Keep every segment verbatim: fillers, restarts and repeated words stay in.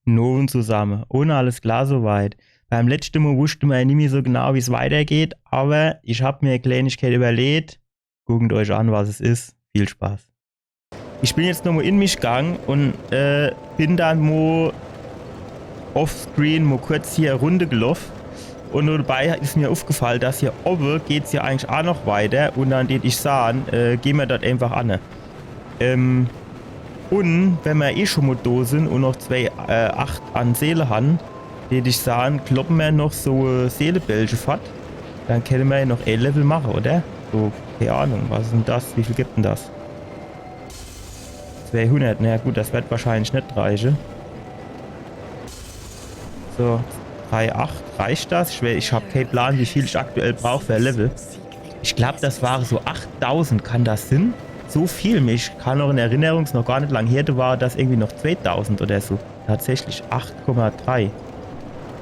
Guten Owend zusamme. Un alles klar soweit. Beim letschte Mol wusste mer jo nimmi so genau, wie's weitergeht, awwer ich hab mer e Kleenigkeit iwwerleet. Guckt euch an, was es is. Viel Spaß. Ich bin jetzt nochmol in mich gang un, äh, bin dann mol offscreen mol kurz hier e Runde geloff. Un dabei is mer uffgefall, dass hier owwe geht's jo eigentlich aa noch weiter. Un dann deet ich saan, äh, gehn mer dort eenfach anne. Ähm, un wenn mer eh schun mol do sin un noch zwee, äh, acht an Seele han, deet ich saan, kloppe mer noch so, äh, Seelebällche fort. Dann kenne mer jo noch e Level mache, oder? So, kee Ahnung, was is dann das? Wie viel gibt dann das? Zweehunnert, na ja, gut, das werd wahrscheinlich net reiche. So, drei acht, reicht das? Ich, we- ich hab kee Plan, wie viel ich aktuell brauch für e Level. Ich glaab, das ware so achttausend, kann das sin? So viel? Mich kann noch in Erinnerung, is noch gar net lang her, do war das irgendwie noch zweetausend oder so. Tatsächlich acht Komma drei.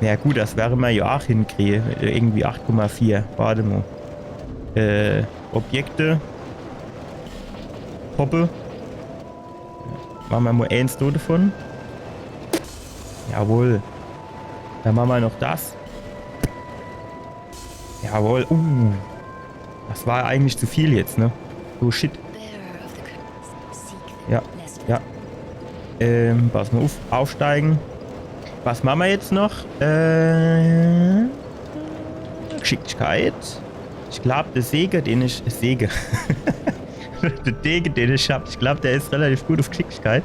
Na ja, gut, das were mer jo aach hinkrieje. Irgendwie acht Komma vier. Wart emol. Äh, Objekte. Poppe. Mache mer mol eens do devun. Jawohl. Dann mache mer noch das. Jawohl. Uh. Das war eigentlich zu viel jetzt, ne? Oh shit. Ja, ja. Ähm, pass mol uff. Aufsteige. Was mache mer jetzt noch? Äh, Geschicklichkeit. Ich glaab, de Säge, den ich. Säge. De Dege, den ich hab, ich glaab, der is relativ gut uff Geschicklichkeit.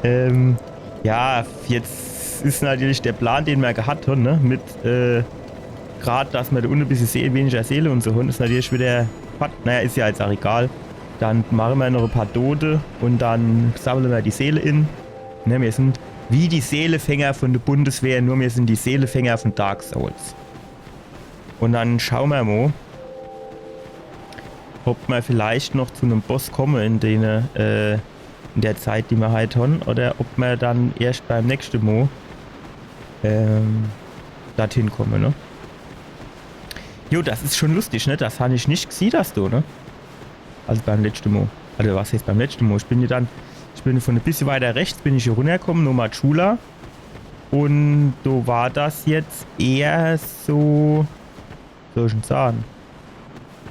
Ähm, ja, jetzt is natürlich de Plan, den mer gehat han, ne? Mit, äh, grad, dass mer do unne e bissje See weniger Seele un so han, is natürlich widder fort. Na ja, is jo jetzt aach egal. Dann mache mer noch e paar Dote un dann sammle mer die Seele in. Ne, mir sin wie die Seelefänger vun de Bundeswehr, nur mir sin die Seelefänger vun Dark Souls. Un dann schaue mer mol, ob mer vielleicht noch zu nem Boss komme in dene, äh, in der Zeit, die mer heit han, oder ob mer dann erscht beim nächschte Mol, ähm, dorthin komme, ne? Jo, das is schun luschtig, ne? Das han ich net gesiehn, das do, ne? Also beim letschte Mol. Also was heißt beim letschte Mol? Ich bin jo dann, ich bin vun e bissje weiter rechts, bin ich hier runnerkomme, no Majula. Un do war das jetzt eher so, soll ich dann saan?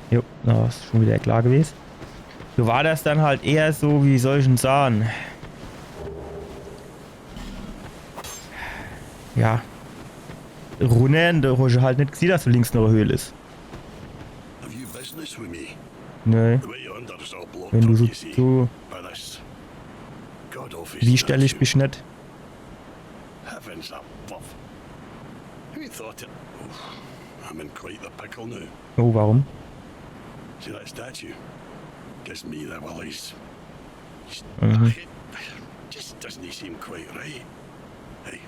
Jo, na, is schun widder klar gewese. Do war das dann halt eher so, wie soll ich dann saan? Ja. Runner, do han ich halt net gesiehn, dass do links noch e Höhl is. Have you business with me? Nee. The way yonder's all blocked Wenn du up, so, you see, so by this god-awful statue. Wie stell ich mich net? Heavens above. Who thought it? Oof, I'm in quite the pickle now. Oh, warum? See that statue? Gives me the willies. Just, Mhm. I hate, just doesn't seem quite right. Hey,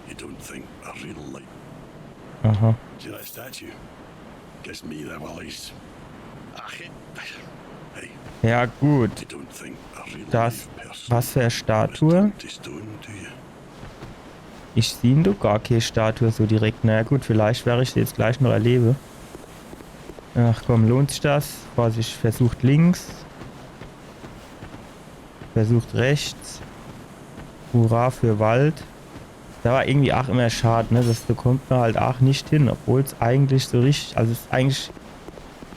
you don't think I really like Aha. See that statue? Gives me the willies. Ach, hey. Ja, gut. You don't think I really Das, like person was für e Statue? Turned to stone, do you? Ich sieh do gar kee Statue so direkt. Na ja, gut, vielleicht werr ich se jetzt gleich noch erlewe. Ach komm, lohnt sich das? Vorsicht, versucht links. Versucht rechts. Hurra für Wald. Das war irgendwie aach immer schad, ne? Das, do kommt mer halt aach net hin, obwohl's eigentlich so richtig, also es is eigentlich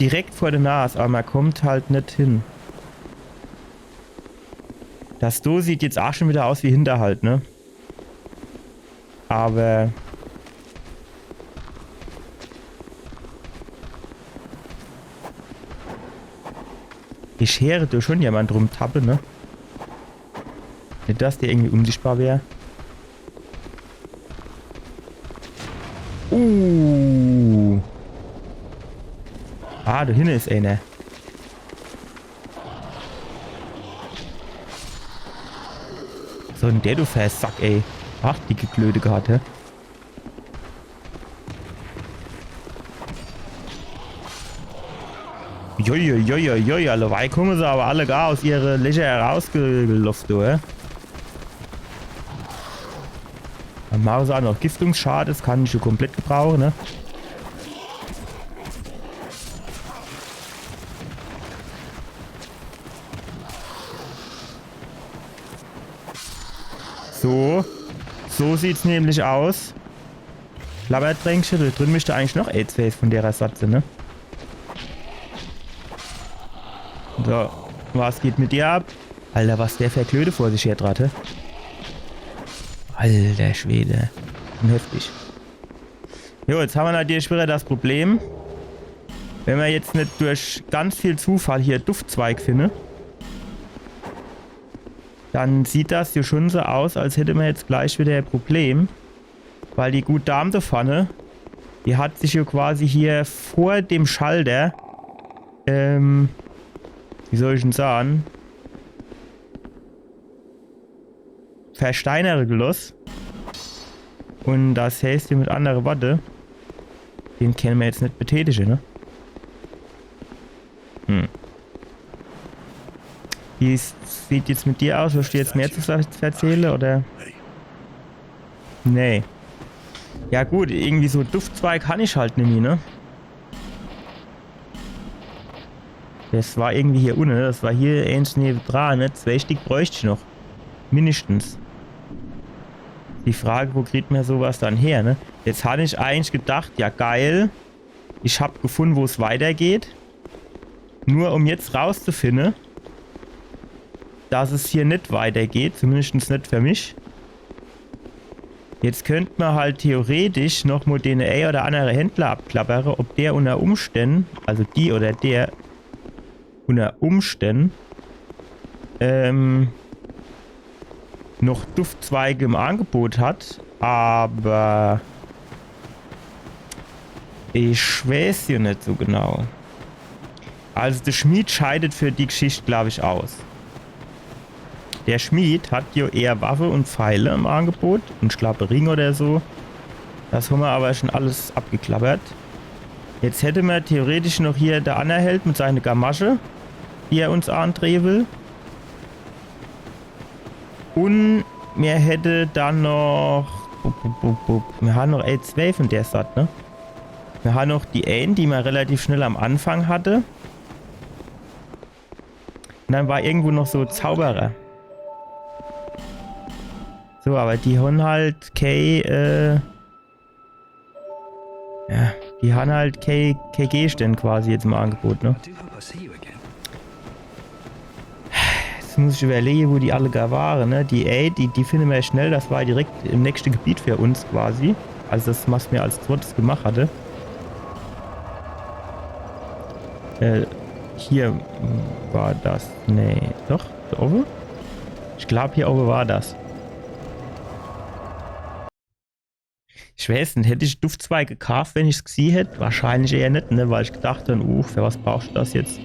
direkt vor de Nas, awwer mer kommt halt net hin. Das do sieht jetzt aach schun widder aus wie Hinterhalt, ne? Awwer ich heer do schun jemand rumtappe, ne? Net, dass der irgendwie unsichtbar wär. Uh. Ah, do hinne is eener. So en der, du Versack, ey. Ach, die Geklöte gehat, hä? Joi, joi, joi, joi, joi, alleweil kumme se awwer alle gar aus ihre Lecher rausgeloffe, du, hä? Dann mache se aach noch Giftungsschade, das kann ich jo komplett gebrauche, ne? So. So sieht's nämlich aus. Schlabbertränkche, do drin misst eigentlich noch e zwee vun derer Sort sin, ne? So, was geht mit dir ab? Alter, was der fer Klöte vor sich her trat, hä? Alter Schwede. Schon heftig. Jo, jetzt hammer natürlich widder das Problem, wenn mer jetzt net durch ganz viel Zufall hier Duftzweig finne, dann sieht das jo schon so aus, als hätte mer jetzt gleich widder e Problem. Weil die gut Dam do vorne, die hat sich jo quasi hier vor dem Schalter, ähm, wie soll ich'n sahn, versteinere geloss. Un das heißt jo mit annere Worte, den kenne mer jetzt net betätige, ne? Hm. Wie s-, sieht's jetzt mit dir aus? Hoscht du jetzt mehr zu ver-, verzähle, oder? Nee. Ja gut, irgendwie so Duftzweig hann ich halt nimmi, ne? Das war irgendwie hier unne, ne? Das war hier eens newedran, ne? Zwee Stick bräucht ich noch. Mindestens. Die Frage, wo kriegt mer sowas dann her, ne? Jetzt hann ich eigentlich gedacht, ja geil, ich hab gefunne, wo's weitergeht. Nur um jetzt rauszufinne, dass es hier net weitergeht, zumindest net für mich. Jetzt könnt mer halt theoretisch noch mo den e oder annere Händler abklappere, ob der unter Umständen, also die oder der unter Umständen, ähm, noch Duftzweige im Angebot hat, aber ich weiß jo net so genau. Also der Schmied scheidet für die Geschicht, glaub ich, aus. Der Schmied hat jo eher Waffe un Pfeile im Angebot un ich glaub, Ring oder so. Das hammer aber schon alles abgeklappert. Jetzt hätte mer theoretisch noch hier der anner Held mit seine Gamasche, die er uns andrehe will. Un mer hätte dann noch, bup, bup, bup, bup. Mer hann noch e zwee vun der Sort, ne? Mer hann noch die een, die mer relativ schnell am Anfang hatte. Un dann war irgendwo noch so Zauberer. So, aber die hann halt kee, äh, ja, die hann halt kee, kee Gegenstände quasi jetzt im Angebot, ne? Jetzt muss ich überlege, wo die alle gar ware, ne? Die, ey, die, die finne mer schnell, das war direkt im nächste Gebiet für uns quasi. Also das, was mer als zweites gemacht hatte. Äh, hier war das. Nee, doch, do owwe? Ich glaub, hier owwe war das. Ich weiß net, hätt ich Duftzweig gekaaft, wenn ich's gesieh hätt? Wahrscheinlich eher net, ne? Weil ich gedacht hab, uh, für was brauchst du das jetzt?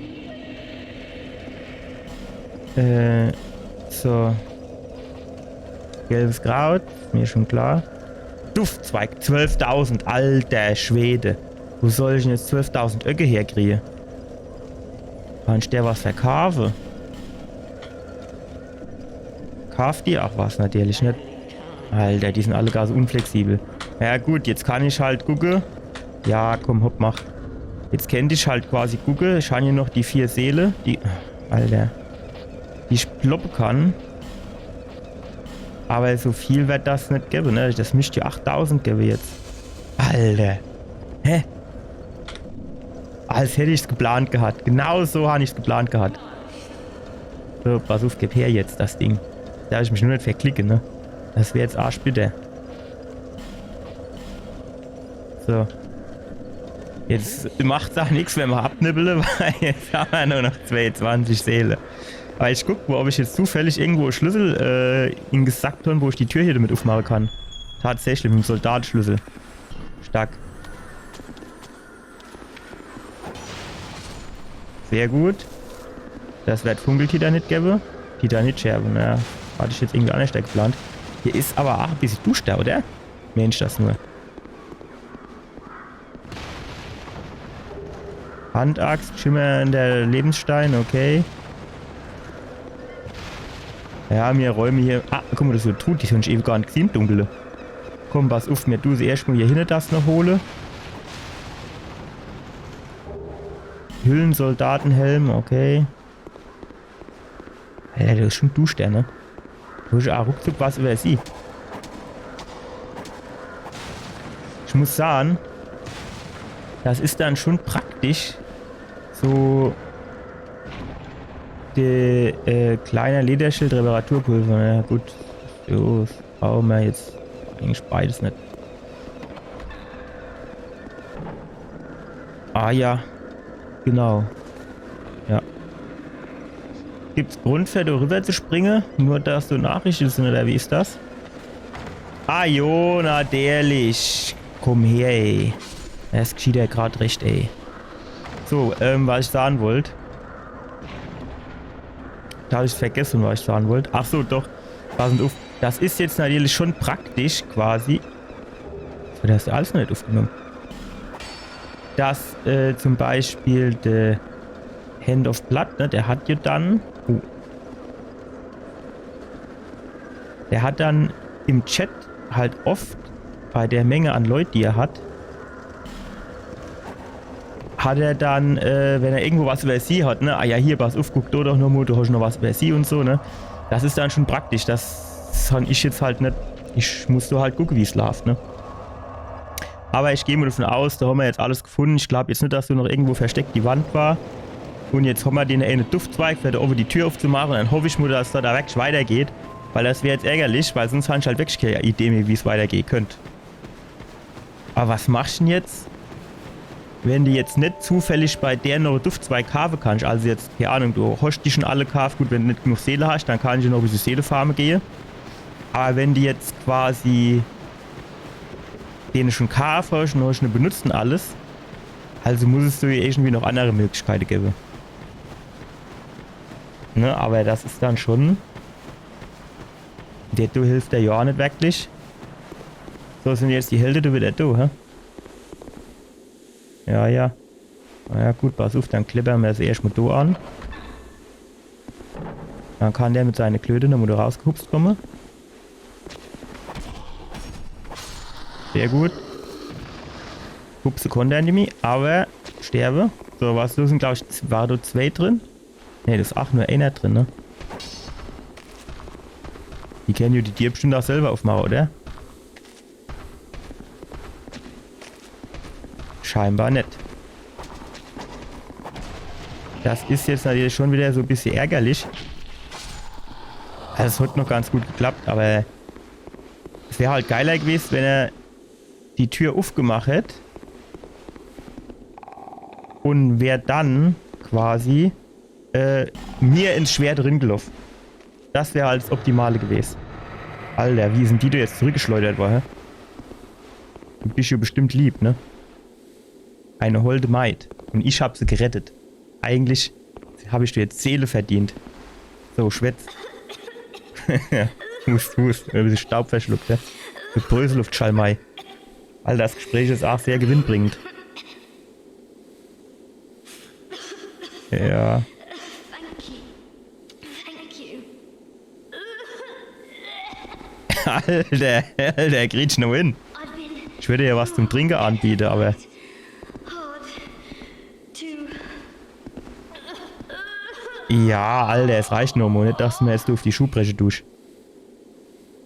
Äh, so. Gelbes Kraut, mir schon klar. Duftzweig, zwölftausend, alter Schwede. Wo soll ich'n jetzt zwölftausend Öcke herkriege? Kann ich der was verkaafe? Kaaft die? Ach was, natürlich net. Alter, die sin alle gar so unflexibel. Ja gut, jetzt kann ich halt gucke. Ja, komm, hopp, mach. Jetzt kennt ich halt quasi gucke. Ich hann hier noch die vier Seele. Die, Alter. Die ich ploppe kann. Aber so viel werd das net gewwe, ne? Das misst jo achttausend gewwe jetzt. Alter. Hä? Als hätt ich's geplant gehat. Genau so hann ich's geplant gehat. So, pass uff, geb her jetzt das Ding. Darf ich mich nur net verklicke, ne? Das wär jetzt arschbitter. So. Jetzt macht's ach nix, wenn mer abnibbele, weil jetzt hammer nur noch zweiundzwanzig Seele. Aber ich guck mo, ob ich jetzt zufällig irgendwo e Schlüssel, äh, in gesackt hon, wo ich die Tür hier damit uffmache kann. Tatsächlich, mit em Soldateschlüssel. Stark. Sehr gut. Das werd Funkeltitanit gewwe. Titanitscherbe, naja. Hatt ich jetzt irgendwie annerschter geplant. Hier is aber ach e bissje duschter, oder? Mensch, das nur. Handaxt, schimmernder Lebensstein, okay. Ja, mir räume hier. Ah, guck mo, das is so Tut, die hon ich ewe gar net gesieh, dunkle. Komm, pass uff, mir dun se erscht mo hier hinne das noch hole. Hüllensoldatenhelm, okay. Alter, das is schon duschter, ne? Hab ich ach ruckzuck was iwwersieh. Ich muss sage, das is dann schun praktisch, so de, äh, kleine Lederschild-Reparaturpulver. Ja, gut. So, brauche mer jetzt eigentlich beides net. Ah ja, genau. Ja. Gibt's Grund für do riwwer zu springe? Nur, dass do Nachrichte sin, oder wie is das? Ah jo, natürlich. Komm her, ey. Das geschieht ja grad recht, ey. So, ähm, was ich sage wollt. Do hab ich's vergesse, was ich sage wollt. Ach so, doch. Passen uff. Das is jetzt natürlich schun praktisch quasi. So, das is alles noch net uffgenomme. Dass, äh, zum Beispiel de Hand of Blood, ne, der hat jo dann, oh, der hat dann im Chat halt oft bei der Menge an Leut, die er hat, hat er dann, äh, wenn er irgendwo was iwwersieh hat, ne, ah ja, hier, pass uff, guck do doch nochmo, du hosch noch was iwwersieh un so, ne, das is dann schun praktisch, das han ich jetzt halt net, ich muss do halt gucke, wie's laaft, ne. Aber ich geh mo davun aus, do hommer jetzt alles gefunne. Ich glaab jetzt net, dass do noch irgendwo versteckt die Wand war. Un jetzt hommer den eene Duftzweig, fer do owwe die Tür uffzumache. Un dann hoff ich mo, dass das do werklich weitergeht. Weil das wär jetzt ärgerlich, weil sunscht han ich halt werklich kee Idee mehr, wie's weitergehe könnt. Aber was machsch dann jetzt, wenn de jetzt net zufällig bei der noch e Duftzweig kaafe kannsch? Also jetzt, kee Ahnung, du hosch die schun alle kaaft. Gut, wenn de net genug Seele hosch, dann kannsch noch e bissje Seele farme gehe. Aber wenn de jetzt quasi den schun kaaft hosch un hosch ne benutzt un alles, also muss es do jo irgendwie noch annere Möglichkeite gewwe. Ne, aber das is dann schun, der do hilft der jo ach net werklich. So, sin jetzt die Helde do widder do, hä? Ja, ja. Na ja, gut, pass uff, dann kleppere mer se erscht mo do an. Dann kann der mit seine Klöte nochmo do rausgehupst komme. Sehr gut. Hupse konnt er nimmi, aber sterbe. So, was, do sin, glaab ich, z-, war do zwee drin? Nee, do is ach nur eener drin, ne? Die kenne jo die Dier bestimmt ach selber uffmache, oder? Scheinbar net. Das is jetzt natürlich schun widder so e bissje ärgerlich. Also es hat noch ganz gut geklappt, aber es wär halt geiler gewest, wenn er die Tür uffgemacht hätt un wär dann quasi, äh, mir ins Schwert ringeloff. Das wär halt das Optimale gewest. Alter, wie is dann die do jetzt zurückgeschleudert worre, hä? Du bisch jo bestimmt lieb, ne? Eine holde Maid. Un ich hab se gerettet. Eigentlich hab ich dir jetzt Seele verdient. So, schwätz. Hust, hust. E bissje Staub verschluckt, ja? Mit Bröselluft, Schalmei. Alter, das Gespräch is ach sehr gewinnbringend. Ja. Thank you. Thank you. Alter, Alter, krieg ich noch hin. I've been Ich würd dir ja was zum Trinke anbiete, aber hard to Ja, Alter, es reicht noch mo. Net, dass du mer jetzt uff die Schuh breche dusch.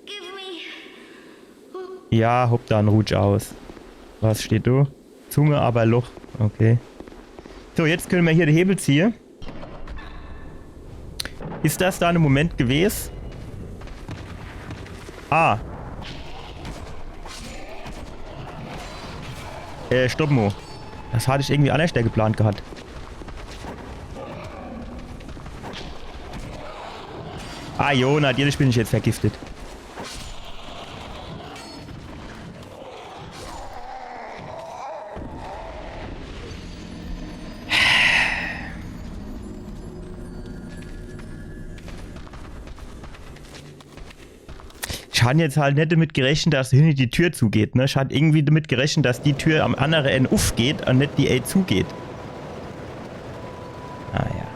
Give me Ja, hopp, dann rutsch aus. Was steht do? Zunge, aber Loch. Okay. So, jetzt könne mer hier de Hebel ziehe. Is das do e Moment gewes? Ah. Äh, stopp mo. Das hat ich irgendwie annerschder geplant gehat. Ah jo, natürlich bin ich jetzt vergiftet. Ich han jetzt halt net damit gerechnet, dass hinne die Tür zugeht, ne? Ich han irgendwie damit gerechnet, dass die Tür am annere End uffgeht un net die, ey, zugeht. Ah ja.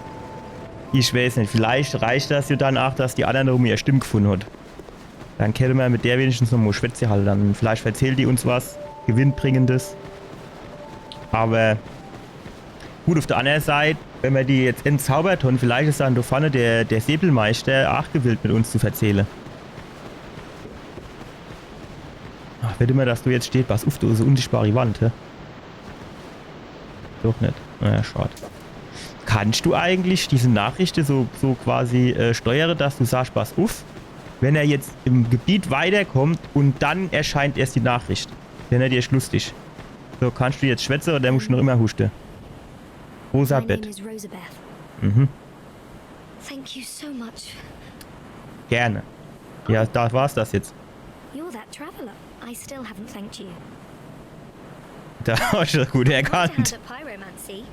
Ich weeß net, vielleicht reicht das jo dann ach, dass die annere um ihr Stimm gefunne hat. Dann kenne mer mit der wenigstens noch mo Schwätze halle. Dann vielleicht verzählt die uns was Gewinnbringendes. Aber gut, uff der annere Seit, wenn mer die jetzt entzaubert han, vielleicht is dann do vorne der, der Säbelmeister ach gewillt, mit uns zu verzähle. Hätt mer, dass do jetzt steht, „Pass uff, do is e unsichtbari Wand“, hä? Doch net. Naja, schad. Kannst du eigentlich diese Nachrichte so, so quasi äh, steuere, dass du sagst, „Pass uff“, wenn er jetzt im Gebiet weiterkommt und dann erscheint erst die Nachricht? Wär net erst lustig. So, kannst du jetzt schwätze oder musst du noch immer huschte? Rosa My name Bett. Is Rosabeth. Mhm. Thank you so much. Gerne. Ja, da war's das jetzt. You're that traveler. I still haven't thanked you. Da hast du gut erkannt. Quite a hand at pyromancy.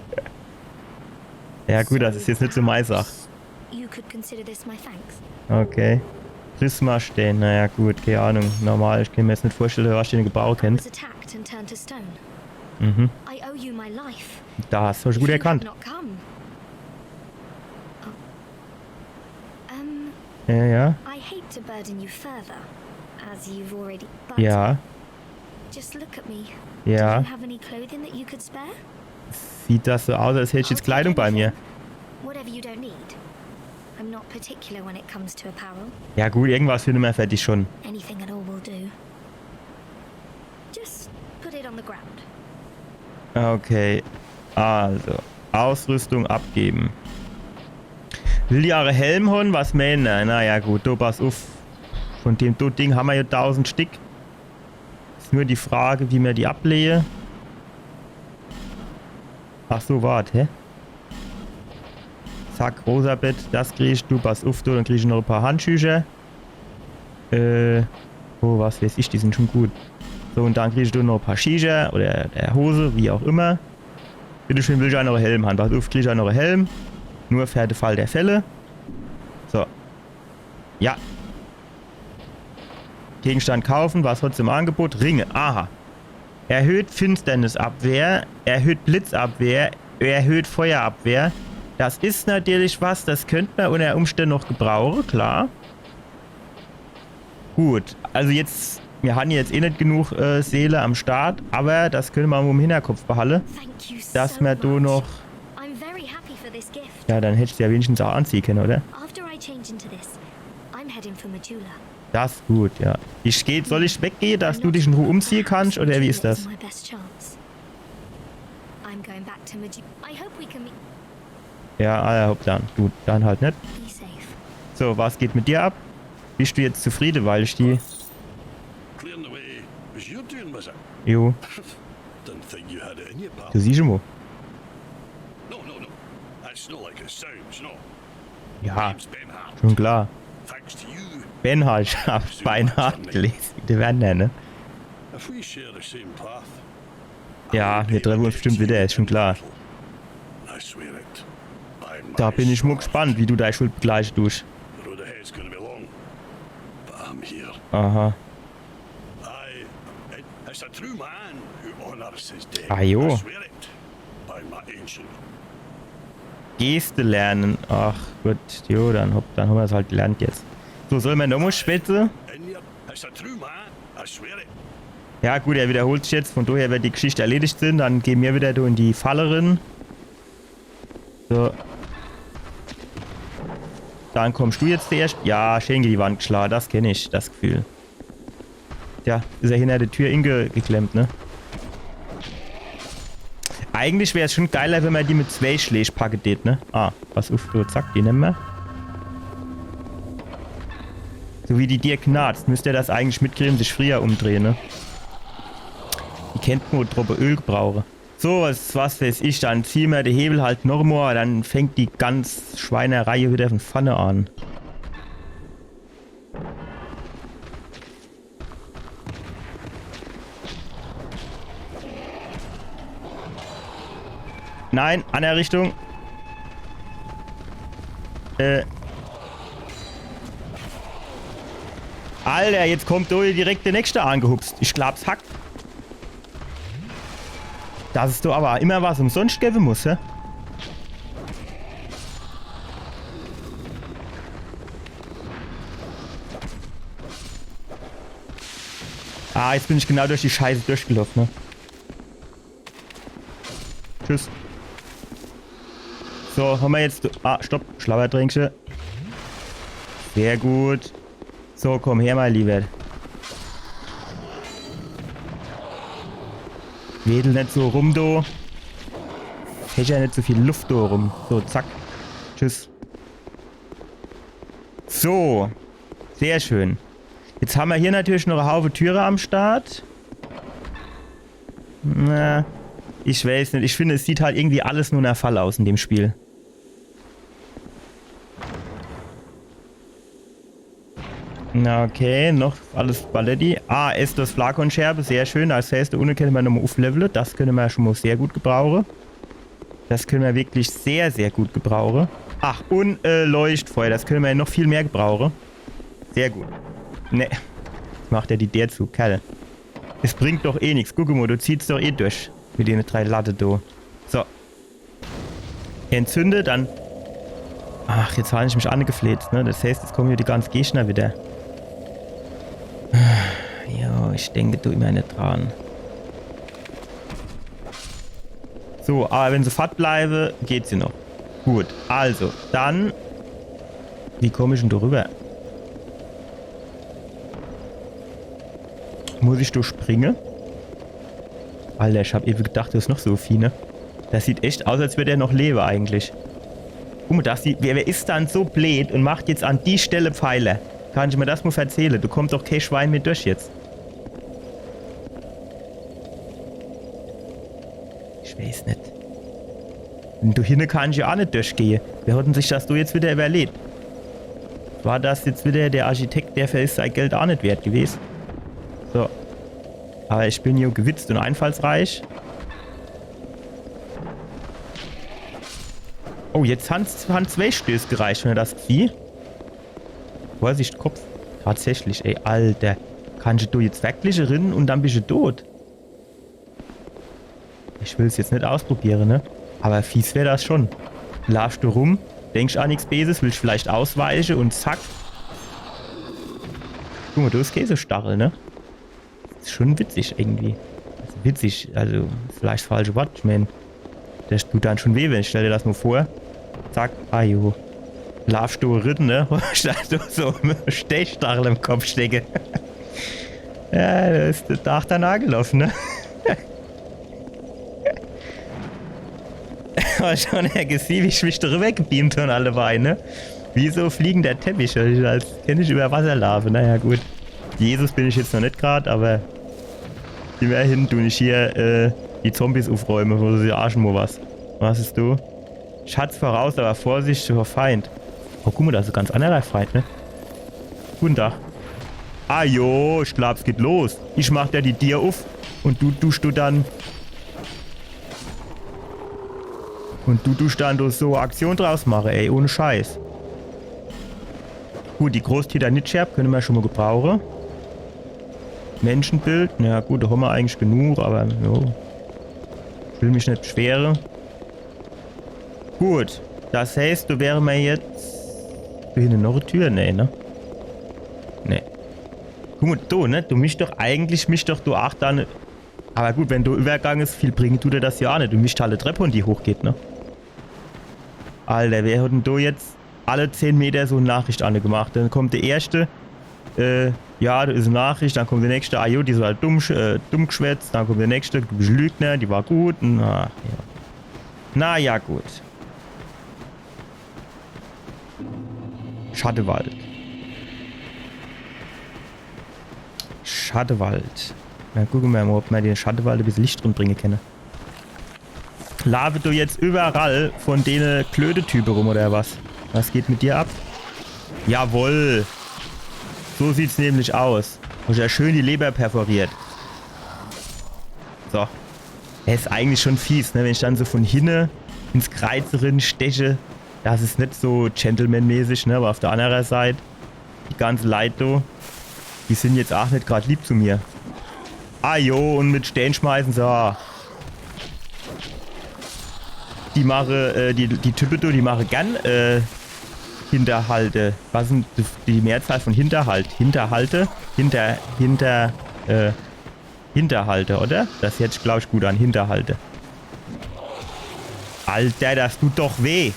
Ja gut, das is jetzt net so mei Sach. So perhaps you could consider this my thanks. Okay. Prismastein, naja gut, keine Ahnung. Normal, ich kann mir jetzt net vorstelle, was den gebrauche I kennt. Was attacked and turned to stone. Mhm. I owe you my life. Da hast du schon gut erkannt. If you had not come. Oh. Um, Ja, ja. I hate to burden you further, as you've already, but Ja. Just look at me. Ja. Do you have any clothing that you could spare? Sieht das so aus, als hätt ich jetzt Kleidung bei mir? I'll take anything. Whatever you don't need. I'm not particular when it comes to apparel. Ja gut, irgendwas finde mer für dich schon. Anything at all will do. Just put it on the ground. Okay. Also, Ausrüstung abgeben. Will die eure Helm hon? Was meene? Naja gut, du pass uff. Von dem do Ding hammer jo tausend Stick. Is nur die Frage, wie mer die ablehe. Ach so, wart, hä? Zack, Rosabett, das kriegst du, pass uff, du, dann kriegst du noch e paar Handschücher. Äh, oh, was weiß ich, die sind schon gut. So, und dann kriegst du noch e paar Schiecher oder, oder Hose, wie auch immer. Bitteschön, will ich auch noch e Helm han. Pass uff, kriegst auch noch e Helm. Nur für de Fall der Fälle. So. Ja. Gegenstand kaufen, was hat's im Angebot? Ringe, aha. Erhöht Finsternisabwehr, erhöht Blitzabwehr, erhöht Feuerabwehr. Das is natürlich was, das könnt mer unter Umständen noch gebrauche, klar. Gut, also jetzt, mir han jetzt eh net genug äh, Seele am Start, aber das könne mer im Hinterkopf behalle, dass mer do noch. I'm very happy for this gift. Ja, dann hättst du ja wenigstens auch anziehe könne, oder? After I change into this, I'm heading for Majula. Das is gut, ja. Ich geh, soll ich weggehe, dass du dich in Ruhe umziehe kannst, oder wie is das? I'm going back to Maju-, I hope we can meet. Ja, ah, ja, hopp, dann. Gut, dann halt net. Be safe. So, was geht mit dir ab? Bist du jetzt zufriede, weil ich die Clearing the way was your doing, was it? Jo. Didn't think you had it in you, pal. Du siehst schon mal. No, no, no. That's not like it sounds, no. Ja, schon klar. Beinhart, Beinhart gelesen. Die werden ja, ne? Ja, mir treffe uns bestimmt wieder, is schon klar. Da bin ich mal gespannt, wie du dei Schuld begleiche duscht. Aha. Ah jo. Geste lernen. Ach Gott, jo, dann hopp, dann hammer's halt gelernt jetzt. So, soll mer nochmal schwätze? Ja gut, er wiederholt sich jetzt, von daher werd die Geschichte erledigt sin. Dann gehn mir wieder do in die Falle rin. So. Dann kommst du jetzt zuerscht. Ja, schön gege die Wand geschlage. Das kenn ich, das Gefühl. Tja, is er hinner de Tür ingeklemmt, ne? Eigentlich wär's schon geiler, wenn mer die mit zwei Schläg packe tät, ne? Ah, pass uff, du, zack, die nemme mer. So wie die dir knarzt, müsst er das eigentlich mitkriegen, sich frieher umdrehe, ne? Die kennt nur Droppe Öl gebrauche. So, was, was weiß ich, dann zieh mer de Hebel halt noch mal, dann fängt die ganz Schweinerei wieder von vorne an. Nein, andere Richtung. Äh. Alter, jetzt kommt do direkt de nächste angehupst. Ich glaab's hackt. Dass es do aber immer was umsonscht gewwe muss, hä? Ah, jetzt bin ich genau durch die Scheiße durchgelaufen, ne? Tschüss. So, hammer jetzt. Ah, stopp. Schlabbertränkche. Sehr gut. So, komm her, mein Lieber. Wedel net so rum, do. Hecher net so viel Luft do rum. So, zack. Tschüss. So. Sehr schön. Jetzt hammer hier natürlich noch e Haufe Türe am Start. Na, ich weiß net. Ich finde, es sieht halt irgendwie alles nur no Fall aus in dem Spiel. Na, okay, noch alles Paletti. Ah, Estus Flakonscherbe, sehr schön. Das heißt, do unne kenne mer nochmol uflevele. Das kenne mer schon mol sehr gut gebrauche. Das kenne mer wirklich sehr, sehr gut gebrauche. Ach, un äh, Leuchtfeuer, das kenne mer noch viel mehr gebrauche. Sehr gut. Ne, macht er die Deer zu, Kerl. Es bringt doch eh nix. Guck mol, du ziehst doch eh durch mit dene drei Latte, do. So. Entzünde, dann. Ach, jetzt han ich mich angefläzt, ne? Das heißt, jetzt kommen hier die ganze Gegner wieder. Jo, ich denke do immer net dran. So, aber wenn se fort bleibe, geht se noch. Gut, also, dann. Wie komm ich denn do rüber? Muss ich do springe? Alter, ich hab ewe gedacht, do is noch so e Vieh, ne? Das sieht echt aus, als würd er noch lewe eigentlich. Guck mol, das sieht, wer, wer is dann so bleed un macht jetzt an die Stelle Pfeiler? Kann ich mer das mol verzähle? Do kommt doch kee Schwein mehr durch jetzt. Ich weiß net. Un do hinne kann ich jo aa net durchgehe. Wer hat denn sich das do jetzt wieder überlegt? War das jetzt wieder der Architekt, der für is sei Geld aa net wert gewes? So. Aber ich bin jo gewitzt un einfallsreich. Oh, jetzt han, han zwei Stöß gereicht, wenn er das sieht. Vorsicht, Kopf. Tatsächlich, ey, Alter. Kannst du jetzt wirklich rin un dann bist du tot? Ich will's jetzt net ausprobiere, ne? Aber fies wär das schon. Laafst du rum, denkst an nix Beses, willst vielleicht ausweiche un zack. Guck mol, do is Käsestachel, ne? Is schon witzig irgendwie. Also witzig, also vielleicht falsche Wort, ich mein, das tut dann schon weh, wenn, stell dir das mol vor. Zack, ah jo. Laafst du rin, ne? Statt du so e Stechstachel im Kopf stecke. Ja, do is der Tag dann agelaufe, ne? Hab schon ja gesieh, wie ich mich drüber gebeamt han, alle beide, ne? Wie so fliegender Teppich, als kennt ich über Wasser laafe. Naja, gut. Jesus bin ich jetzt noch net grad, aber immerhin du ich hier äh, die Zombies ufräume, wo sie arschen mol was. Was is du? Schatz voraus, aber Vorsicht vor Feind. Oh, guck mol, do is e ganz anderer Feind, ne? Guten Tag. Ah jo, ich glaab, es geht los. Ich mach der die Dier uf un du duscht du dann. Un du duscht dann do so Aktion draus mache, ey, ohne Scheiß. Gut, die Großtitanitscherb kenne mer schon mol gebrauche. Menschenbild, na gut, do han mer eigentlich genug, aber jo. Ich will mich net beschwere. Gut, das heißt, do wäre mer jetzt. Do hinne noch e Tür? Nee, ne? Nee. Guck mol, do, ne? Du mischt doch eigentlich, mischt doch do ach dann. Aber gut, wenn do Übergang is, viel bringe dut der das jo aa net. Du mischt halt e Trepp han, die hochgeht, ne? Alter, wer hat denn do jetzt alle zehn Meter so e Nachricht angemacht? Dann kommt der erste, äh, ja, do is e Nachricht, dann kommt der nächste, ah jo, die is halt dumm, sch- äh, dumm geschwätzt, dann kommt der nächste, du bist e Lügner, die war gut, na ja. Na ja, gut. Schattewald. Schattewald. Na, gucke mer mol, ob mer de Schattewald e bissel Licht drin bringe kenne. Laafe do jetzt überall von dene Klöte-Type rum, oder was? Was geht mit dir ab? Jawoll. So sieht's nämlich aus. Hab ich der schön die Leber perforiert. So. Er is eigentlich schon fies, ne? Wenn ich dann so von hinne ins Kreiz rin steche. Das is net so gentlemanmäßig, ne? Aber auf der andere Seit, die ganze Leit do, die sin jetzt ach net grad lieb zu mir. Ah jo, un mit Stään schmeißen, so. Die mache, äh, die, die Type do, die mache gern, äh, Hinterhalte. Was sin die, die Mehrzahl von Hinterhalt? Hinterhalte? Hinter, hinter, äh, Hinterhalte, oder? Das hört sich, glaub ich, gut an. Hinterhalte. Alter, das tut doch weh.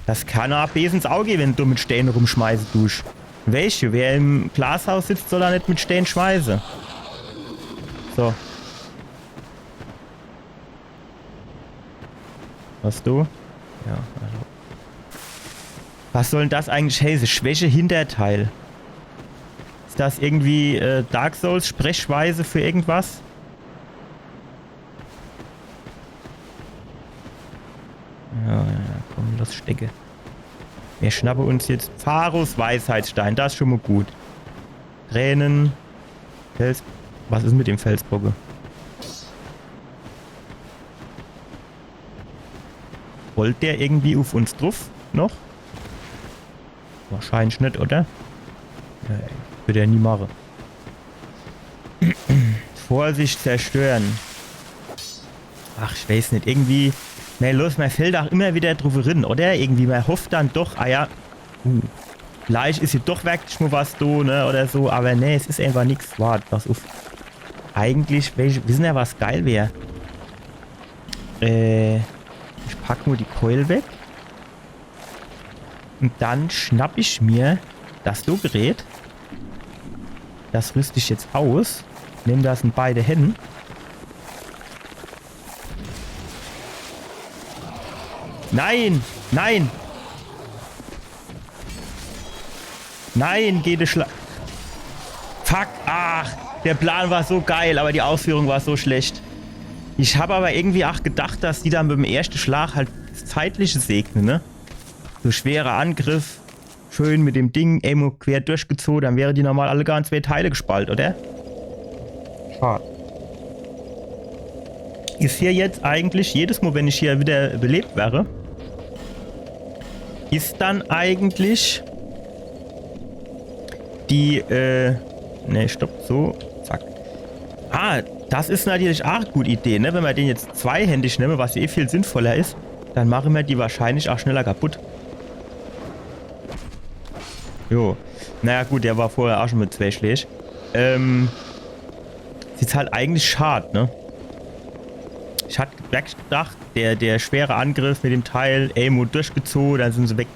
Das kann aa bees ins Auge, wenn du mit Stään rumschmeiße duscht. Weescht, wer im Glashaus sitzt, soll aa net mit Stään schmeiße. So. Was du? Ja, also. Was soll denn das eigentlich heißen? Schwäche Hinterteil. Is das irgendwie äh, Dark Souls Sprechweise für irgendwas? Ja, ja, komm, lass stecke. Mir schnappe uns jetzt Pharros Weisheitsstein. Das is schon mal gut. Tränen. Fels. Was is mit dem Felsbrocken? Rollt der irgendwie uff uns druff noch? Wahrscheinlich net, oder? Nee, würd er nie mache. Vorsicht, zerstören. Ach, ich weiß net. Irgendwie, na los, mer fällt ach immer wieder druff rin, oder? Irgendwie, mer hofft dann doch, ah ja, uh, vielleicht is hier doch wirklich mo was do, ne, oder so, aber nee, es is einfach nix. Wart, pass uff. Eigentlich, welche, wissen er, was geil wär? Äh, ich pack nur die Keul weg. Und dann schnapp ich mir das do Gerät. Das rüst ich jetzt aus. Nimm das in beide Hände. Nein! Nein! Nein, geht es schla... Fuck, ach, der Plan war so geil, aber die Ausführung war so schlecht. Ich hab aber irgendwie ach gedacht, dass die dann beim ersten Schlag halt das Zeitliche segnen, ne? So schwerer Angriff, schön mit dem Ding, emo quer durchgezogen, dann wäre die normal alle gar in zwei Teile gespalten, oder? Schade. Is hier jetzt eigentlich, jedes Mal, wenn ich hier wieder belebt wäre, is dann eigentlich die, äh, ne, stopp, so, zack. Ah, das is natürlich ach gute Idee, ne? Wenn mer den jetzt zweihändig nemme, was eh viel sinnvoller is, dann mache mer die wahrscheinlich ach schneller kaputt. Jo. Naja gut, der war vorher ach schon mit zwei Schläg. Ähm, is jetzt halt eigentlich schad, ne? Ich hat wirklich gedacht, der, der schwere Angriff mit dem Teil, emo durchgezogen, dann sind se weg.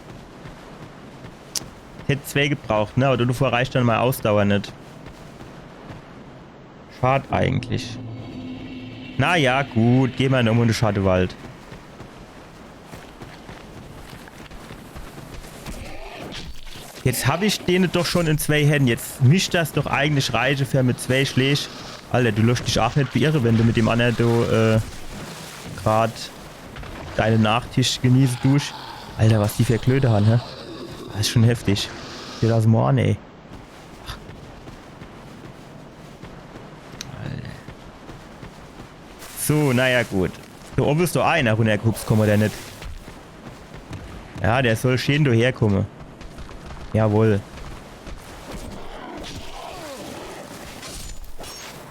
Hätt zwei gebraucht, ne? Aber dafür reicht dann mei Ausdauer net. Schad eigentlich. Na ja, gut, geh mer nochmo in de Schattewald. Jetzt hab ich dene doch schon in zwei Händ. Jetzt misst das doch eigentlich reiche für mit zwei Schläg. Alter, du lässt dich ach net beirre, wenn du mit dem annere do, äh, grad deine Nachtisch genieße dusch. Alter, was die für Klöte han, hä? Das is schon heftig. Dir das mo an, ey. Alter. So, naja, gut. Do owwe is doch einer runnergehupst komme, oder net? Ja, der soll schön do herkomme. Jawohl.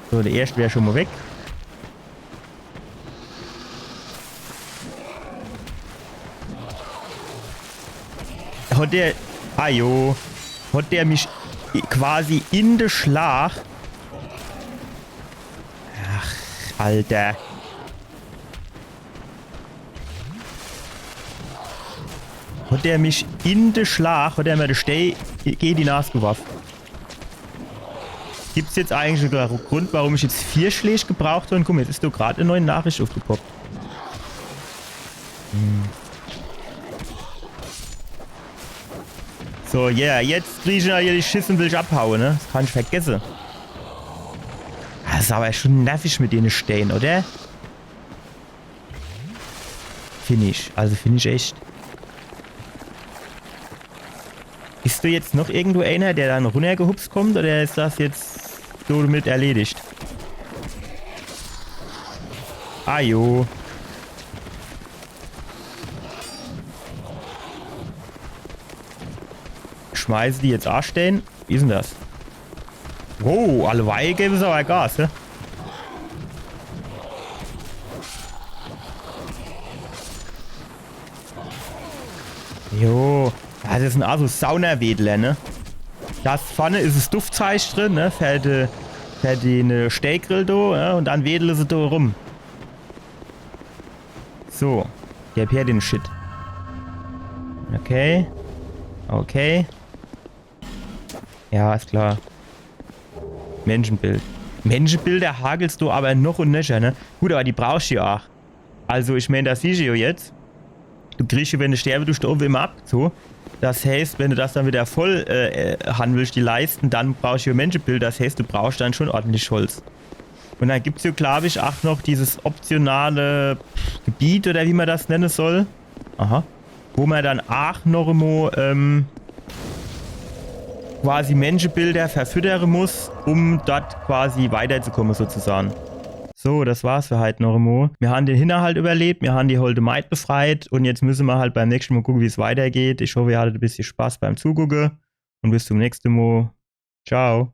So, der erste wär schon mo weg. Hat der... Ah jo. Hat der mich i-, quasi in de Schlag... Ach, Alter. Hat der mich in de Schlag, hat der mir de Stee gege die Nas geworf. Gibt's jetzt eigentlich en Grund, warum ich jetzt vier Schläg gebraucht hab? Guck mo, jetzt is do grad e neue Nachricht uffgepoppt. Hm. So, yeah, jetzt krieg ich natürlich Schiss und will ich abhaue, ne? Das kann ich vergesse. Das is aber schon nervig mit dene Stee, oder? Find ich. Also find ich echt. Is do jetzt noch irgendwo einer, der dann runnergehupst kommt, oder is das jetzt somit erledigt? Ah jo. Schmeiße die jetzt ach Stee? Wie is denn das? Wow, alleweil gebe se aber Gas, hä? Jo, das is en Asus Saunawedler, ne? Das vorne is es Duftzeich drin, ne? Für die, für die, ne, Steegrill do, ne? Und dann wedle se do rum. So, geb her den Shit. Okay. Okay. Ja, is klar. Menschenbild. Menschebilder hagelst du awwer noch un nöcher, ne? Gut, awwer die brauchsch jo aach. Also, ich mään, das siehsch jo jetzt. Du kriegsch, wenn de sterwe dusch, do owwe immer abgezoge. Das heißt, wenn du das dann widder voll äh, äh, han willsch, die Leiste, dann brauchsch jo Menschebilder. Das heißt, du brauchsch dann schun ordentlich Holz. Un dann gibt's jo, glaab ich, aach noch dieses optionale Gebiet, oder wie ma das nenne soll. Aha. Wo ma dann aach noch emo ähm, quasi Menschebilder verfüttere muss, um dort quasi weiterzukomme, sozusage. So, das war's für heit noch emo. Mir han de Hinnerhalt überlebt, mir han die holde Maid befreit un jetzt misse ma halt beim nächschte Mol gucke, wie's weitergeht. Ich hoff, ihr hattet e bissje Spaß beim Zugucke un bis zum nächschte Mol. Ciao.